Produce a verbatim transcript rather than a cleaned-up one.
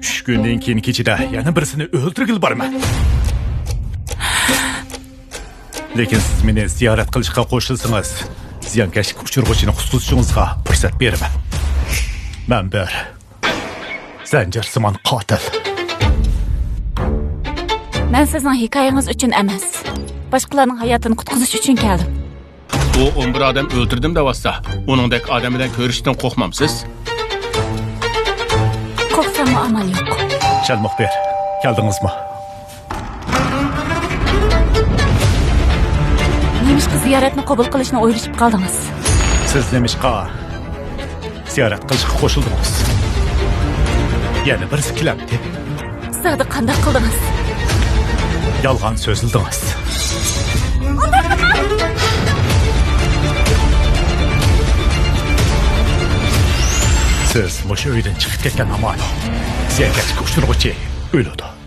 ئۈچ كۈندىن كېيىن كېچىدە يەنە بىرسىنى ئۆلتۈرگىلى بارىمەن. لېكىن سىز مېنى زىيارەت قىلىشقا قوشۇلسىڭىز، زىيانكەشلىككە ئۇچرىغۇچىنى قۇتقۇزۇشىڭىزغا پۇرسەت بېرىمەن. مەن بىر زەنجىرسىمان قاتىل. مەن سىزنىڭ ھېكايىڭىز ئۈچۈن ئەمەس، باشقىلارنىڭ ھاياتىنى قۇتقۇزۇش ئۈچۈن كەلدىم. ئۇ ئون بىر ئادەم ئۆلتۈردۈم دەۋاتسا، ئۇنىڭدەك ئادەم بىلەن كۆرۈشۈشتىن قورقمامسىز؟ قورقساممۇ ئامال يوق. شەل مۇخبىر، كەلدىڭىزمۇ؟ نېمىشقا زىيارەتنى قوبۇل قىلىشنى ئويلىشىپ قالدىڭىز؟ سىز نېمىشقا زىيارەت قىلىشقا قوشۇلدىڭىز؟ يەنە بىرسى كېلەمتى؟ سىغدى قانداق قىلدىڭىز؟ يالغان سۆزلىدىڭىز. سىز مۇشۇ ئۆيدىن چىقىپ كەتكەن ئامانۇ زىيانكەشلىككە ئۇچرىغۇچى ئۆلىدۇ.